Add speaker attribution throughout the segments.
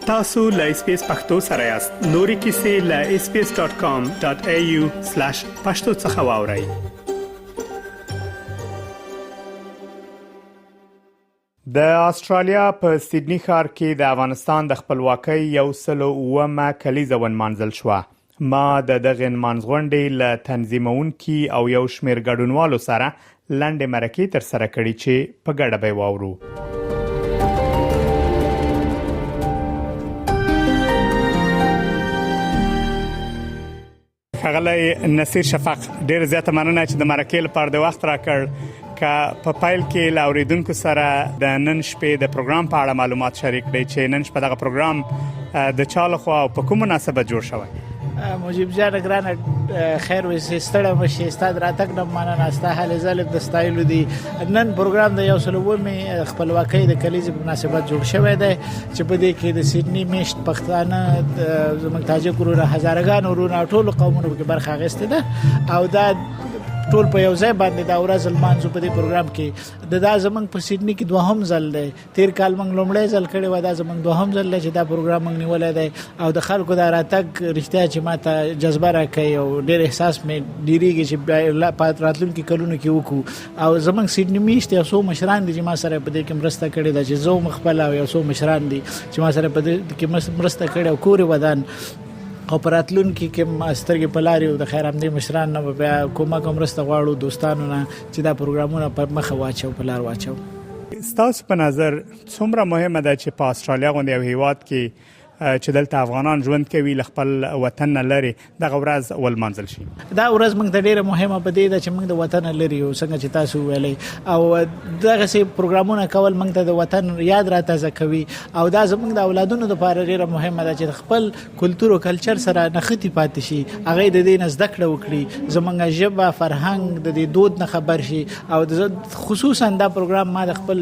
Speaker 1: تاسو له اس بي اس پختو سره یاست. نورې کیسې له sbs.com.au/pashto څخه واورئ. د استرالیا په سیدنی ښار کې د افغانستان د خپلواکۍ 107مه کلیزه ونمانځل شوه. ما د دغې نمانځغونډې له تنظیمونکي او یو شمېر ګډونوالو سره لنډې مرکې ترسره کړي چې په ګډه به یې واورو. ښاغلی نصیر شفق، ډیر زیاته مننه چې د مرکې لپاره د وخت راکړ. که په پیل کې له اوریدونکو سره د نن شپې د پروګرام په اړه معلومات شریک کړئ چې نن شپه دغه پروګرام د چا لخوا او په کوم مناسبت جوړ شوی؟
Speaker 2: مجیب جان ګران، خیر وسې، ستړی مشي. استاد راتګ نه مننه، ستا هلې ځلې د ستایلو دي. نن پروګرام د 107مې خپلواکۍ د کلیزې په مناسبت جوړ شوی دی چې په دې کې د سیدنی میشت پښتانه، زموږ تاجک وروره، هزارګان وروره، ټول قومونو کې برخه اخیستې ده او دا ټول په یو ځای باندې دا ورځ لمانځو. په دې پروګرام کې د دا زمنګ په سیدنی کې دوهم ځل دی. تیر کال موږ لومړی ځل کړی و، دا زمنګ دوهم ځل دی چې دا پروګرام موږ نیولای دی او د خلکو دا راتګ رښتیا چې ماته جذبه راکوي او ډیر احساس مې ډیریږي چې بیا په راتلونکي کلونو کې وکړو. او زمنګ سیدنی میشت یو څو مشران دي چې ما سره په دې کې مرسته کړې ده، چې زه مخبل او یو څو مشران دي چې ما سره په دې کې مرسته کړې او کور ودان. او په راتلونکي کې سترګې په لارې او د خیر همدې مشران نه بیا کومک او مرسته غواړو، دوستانو نه، چې دا پروګرامونه په مخه واچو، په لار واچو.
Speaker 1: ستاسو په نظر څومره مهمه ده چې په استرالیا غوندې یو هیواد کې چې دلته افغانان ژوند کوي، له خپل وطن نه لري، دغه ورځ ولمانځل شي؟
Speaker 2: دا ورځ موږ ته ډیره مهمه په دې ده چې موږ د وطن لري یو، څنګه چې تاسو ویلې، او دغه سي پروګرامونه کول موږ ته د وطن یاد را تازه کوي. او دا زموږ د اولادونو لپاره ډیره مهمه ده چې خپل کلتور او کلچر سره نښتي پاتې شي، هغه د دې نه زده کړه وکړي، زمونږ ژبه، فرهنګ، د دې دود نه خبر شي. او خصوصا دا پروګرام ما د خپل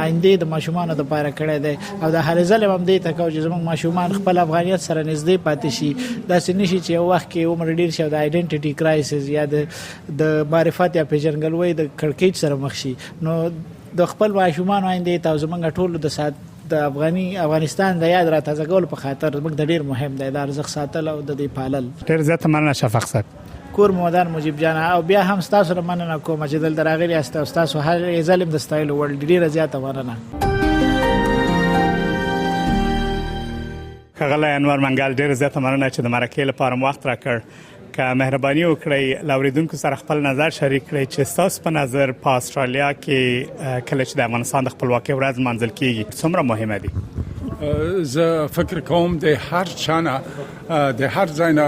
Speaker 2: آینده د ماشومانو لپاره کړی دی او د هلې ځلې هم دې ته کوو چې زمونږ ماشومان خپل افغانیت سره نږدې پاتې شي. داسې نشي چې یو وخت کې عمر ډیر شي او د آیډنټیټي کرایسس یا د معرفت یا پیژندګلوۍ د کړکېچ سره مخ شي. نو د خپل ماشومانو آینده ته او زمونږ ټولو د سات د افغاني افغانستان د یاد را تازه کولو په خاطر موږ د ډیر مهم دی د ارزښت ساتل او د دې پالل.
Speaker 1: ډیر زیاته مننه شفق صاحب.
Speaker 2: کور مو ودان مجیب جان، او بیا هم ستاسو نه مننه کوم چې دلته راغلي یاست او ستاسو هر ځل د ستایلو وړ دي. ډیره زیاته مننه.
Speaker 1: ښاغلی انور منګل، ډیره زیاته مننه چې د مرکې لپاره مو وخت راکړ. که مهرباني وکړئ، له اوریدونکو سره خپل نظر شریک کړئ چې ستاسو په نظر په استرالیا کې کله چې د افغانستان د خپلواکۍ ورځ لمانځل کیږي، څومره مهمه دي؟
Speaker 3: زه فکر کوم د هر چانه د هر ځای نه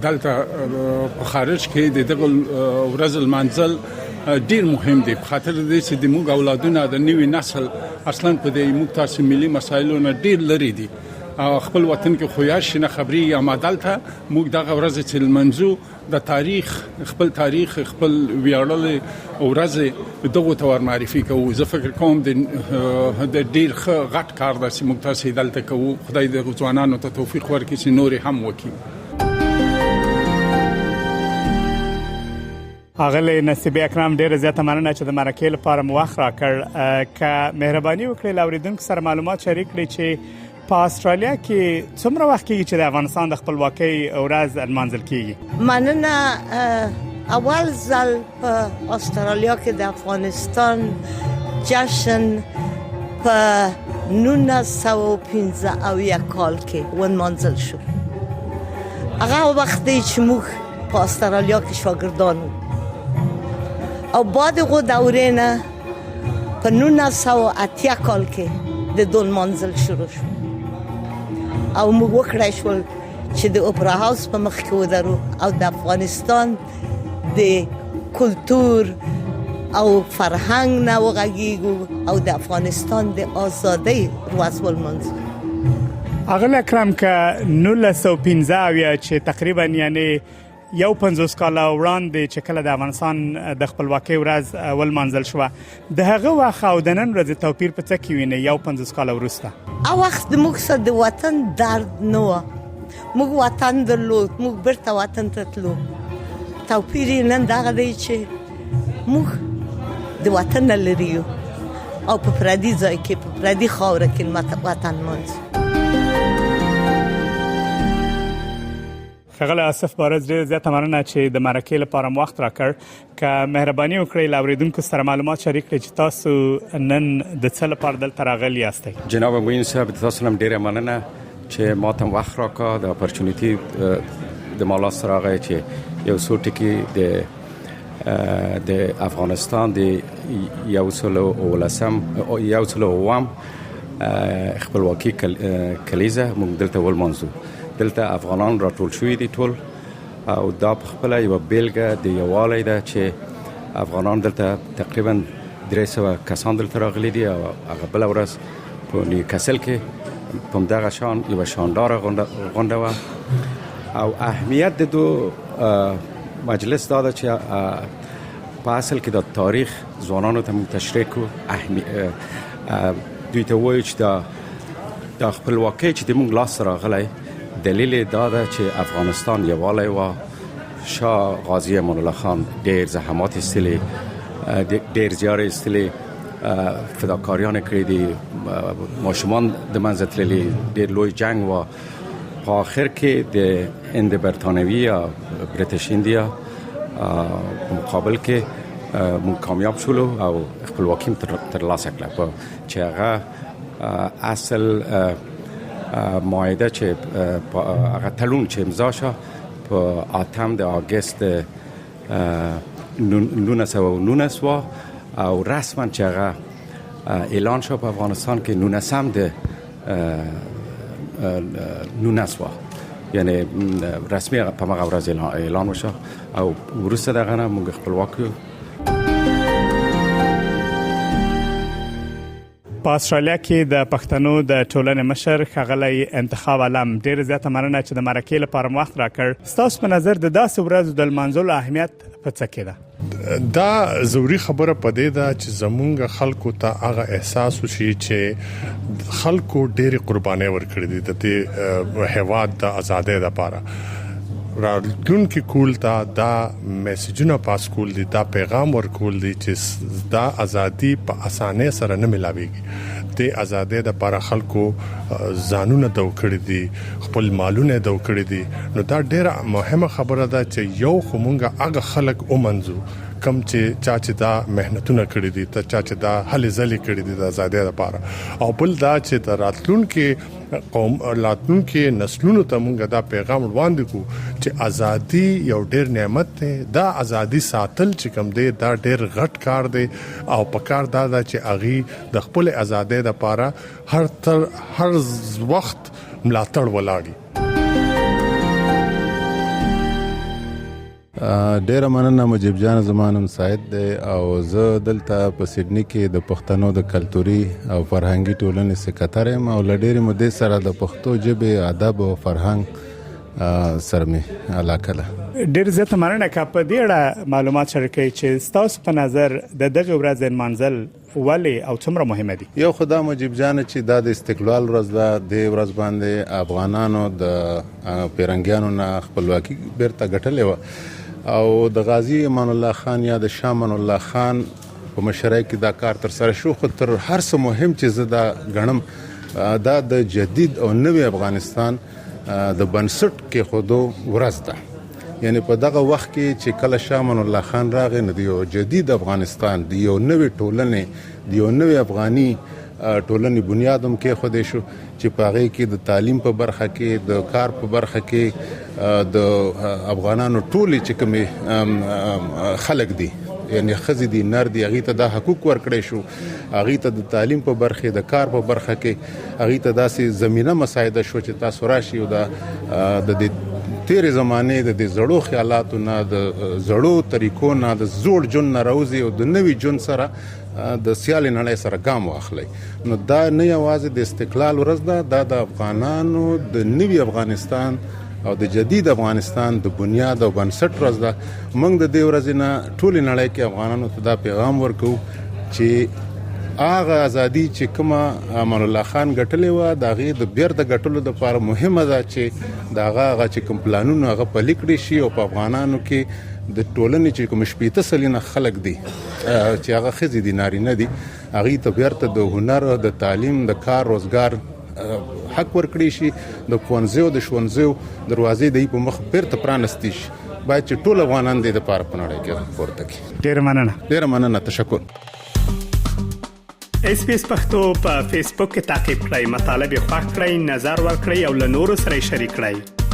Speaker 3: دلته په خارج کې د دغه ورځ لمانځل ډیر مهم دی، په خاطر دې چې د موږ اولادونه، د نوي نسل اصلا په دې موږ تاسو ملي مسایلو نه ډیر لري دي. خپل وطن کې خو یا شي نه خبري، اما دلته موږ دغه ورځ چې لمنځو، د تاریخ، خپل تاریخ، خپل ویاړلې ورځ دغه ته ور معرفي کوو. زه فکر کوم د ډیر ښه غټ کار ده چې موږ تاسو دلته کوو. خدای دې ځوانانو ته توفیق ورکړي چې نورې هم وکړي.
Speaker 1: اغلی نصیبه اکرم، ډیره زیاته مننه چې د مرکې لپاره مو وخت راکړ. که مهرباني وکړئ، له اوریدونکو سره معلومات شریک کړئ چې په استرالیا کې څومره وخت کیږي چې د افغانستان د خپلواکۍ ورځ لمانځل کیږي؟
Speaker 4: مننه. اول ځل په استرالیا کې د افغانستان جشن په 1975 کال کې ونمانځل شو. هغه وخت دی چې موږ په استرالیا کې شاګردان وو او بعد هغو دورې نه په 1980 کال کې د دون منزل شروع شو او موږ وکړای شول چې د اوپرا هاوس په مخ کې ودرو او د افغانستان د کلتور او فرهنګ نه وغږیږو او د افغانستان د ازادۍ ورځ ولمانځو.
Speaker 1: اغلی اکرم، که 1975 چې تقریبا یعنی 51 کاله وړاندې چې کله د افغانستان د خپلواکۍ ورځ ولمانځل شوه، د هغه وخت او د نن ورځې توپیر په څه کې وینئ، 51 کاله وروسته؟
Speaker 4: او وخت د موږ سره د وطن درد نه و. موږ وطن درلود، موږ بیرته وطن ته تلو. توپیر یې نن دغه دی چې موږ د وطن نه لري یو او په پردي ځای کې، په پردي خاوره کې وطن مانځو.
Speaker 1: ښاغلی آصف بارز، ډېره زیاته مننه چې د مرکې لپاره مو وخت راکړ. که مهرباني وکړئ، له اوریدونکو سره معلومات شریک کړئ چې تاسو نن د څه لپاره دلته راغلي یاستئ.
Speaker 5: جناب معین صاحب، تاسو هم ډیره مننه چې ما ته وخت راکا. د opportunity د ما لاس راغی چې یو څو ټکي د افغانستان د 108 107 خپلواکي کلیزه موږ دلته ولمانځو. دلته افغانان راټول شوي دي ټول، او دا په خپل یو بیلګه د یووالي ده چې افغانان دلته تقریبا 300 کسان دلته راغلي دي، او هغه بل ورځ په نیوکاسل کې په دغه شان یو شاندار غونډه وه. او اهمیت د دو مجلس دا ده چې په اصل کې د تاریخ ځوانانو ته موږ تشریح کو، دوی ته وایو چې دا د خپلواکۍ چې د موږ لاس راغلی، دلیل دا ده چې افغانستان یوالی و. شاه غازی امان الله خان ډیر زحمات ایستلي، ډیر زیار ایستلي، فداکاریان کړی دي، ماشومان د منځه تللي، ډیر لوی جنگ و. په آخر کې د هند برتانوي یا British India په مقابل کې موږ کامیاب شولو او خپلواکي تر لاسه کړه، چې هغه اصل معاهده چې هغه تړون چې امضا شو په اتم د اګست 1919 و، او رسما چې هغه اعلان شو په افغانستان کې 19 د 19 و، یعنی رسمي په هغه ورځ اعلان وشو، او وروسته دغه نه موږ خپلواک یو.
Speaker 1: په استرالیا کې د پښتنو د ټولنې مشر ښاغلی انتخاب علم، ډیر زیاته مننه چې د مرکې لپاره وخت راکړ. ستاسو په نظر د داسې ورځو د لمانځلو اهمیت په څه کې ده؟
Speaker 6: دا ضروري خبره پدې ده چې زمونږ خلکو ته هغه احساس وشي چې خلکو ډېری قربانۍ ورکړې دي د دې هیواد د ازادۍ لپاره. راتلونکي کول ته دا میسجونه پاس کول دي، دا پیغام ورکول دي چې دا ازادي په اسانۍ سره نه ملاويږي. د ازادۍ لپاره خلکو ځانونه دو کړی دي، خپل مالونه دو کړی دي. نو دا ډیره مهمه خبره ده چې یو خو مونږه هغه خلک ومنځو کم چې چا چې دا مهنتونه کړی دي، ته چا چې دا هلې ځلې کړې دي د ازادۍ لپاره، او بل دا چې د راتلونکي قوم، راتلونکي نسلونو ته مونږ دا پیغام وړاندې کو چې ازادي یو ډیر نعمت دی، دا ازادي ساتل چې کوم دی دا ډیر غټ کار دی، او په کار دا ده چې اغي د خپل ازادۍ لپاره هر وخت ملاتړ ولاړی.
Speaker 7: ډیره مننه مجیب جان. زما نوم سعید دی او زه دلته په سیدنی کې د پښتنو د کلتوري او فرهنګي ټولنې سکرتر یم، او له ډېرې مودې سره د پښتو ژبې، ادب او فرهنګ سره مې علاقه ده.
Speaker 1: ډیر زیاته مننه. که په دې اړه معلومات شریک کړئ چې ستاسو په نظر د دغه ورځې لمانځل ولې او څومره مهمه دي؟
Speaker 7: یو خدا مجیب جان چې دا د استقلال ورځ ده. د ورځ باندې افغانانو د پیرنګیانو نه خپلواکي بیرته ګټلې وه، او د غازی امان الله خان یا د شاه امان الله خان په مشرۍ کې دا کار تر سره شو. خو تر هر څه مهم چې زه دا ګڼم، دا د جدید او نوي افغانستان د بنسټ کې خودو ورځ ده. یعنی په دغه وخت کې چې کله شاه امان الله خان راغی، نو د یو جدید افغانستان، د یو نوې ټولنې، د یو نوې افغاني ټولنې بنیاد هم کېښودی شو، چې په هغې کې د تعلیم په برخه کې، د کار په برخه کې، د افغانانو ټولې چې کومې خلک دي، یعنی ښځې دي، نر دي، هغې ته دا حقوق ورکړی شو. هغې ته د تعلیم په برخه، د کار په برخه کې هغې ته داسې زمینه مساعده شو چې تاسو راشي او د دې تیرې زمانې د دې زړو خیالاتو نه، د زړو طریقو نه، د زوړ ژوند نه راوځي او د نوي ژوند سره، د سیالې نړۍ سره ګام واخلئ. نو دا نه یوازې د استقلال ورځ ده، دا د افغانانو د نوي افغانستان او د جدید افغانستان د بنیاد او بنسټ ورځ ده. موږ د دې ورځې نه ټولې نړۍ کې افغانانو ته دا پیغام ورکوو چې هغه ازادي چې کومه امان الله خان ګټلې وه، د هغې د بیرته ګټلو لپاره مهمه ده چې د هغه هغه چې کوم پلانونه هغه پلي کړی شي، او په افغانانو کې د ټولنې چې کوم 60% خلک دي چې هغه ښځې دي، نارینه دي، هغوی ته بیرته د هنر، د تعلیم، د کار روزګار حق ورکړي شي، د ښوونځیو د ښوونځیو دروازې د په مخ بیرته پرانستې شي. باید چې ټول افغانان دې د پاره په نړۍ کې پورته کړي.
Speaker 1: ډیره مننه.
Speaker 7: ډیره مننه، تشکر.
Speaker 1: اس پی اس پختو په فیسبوک کې تا کې پلی مطلب یې خوښ کړئ، نظر ور کړئ او له نورو سره شریک کړئ.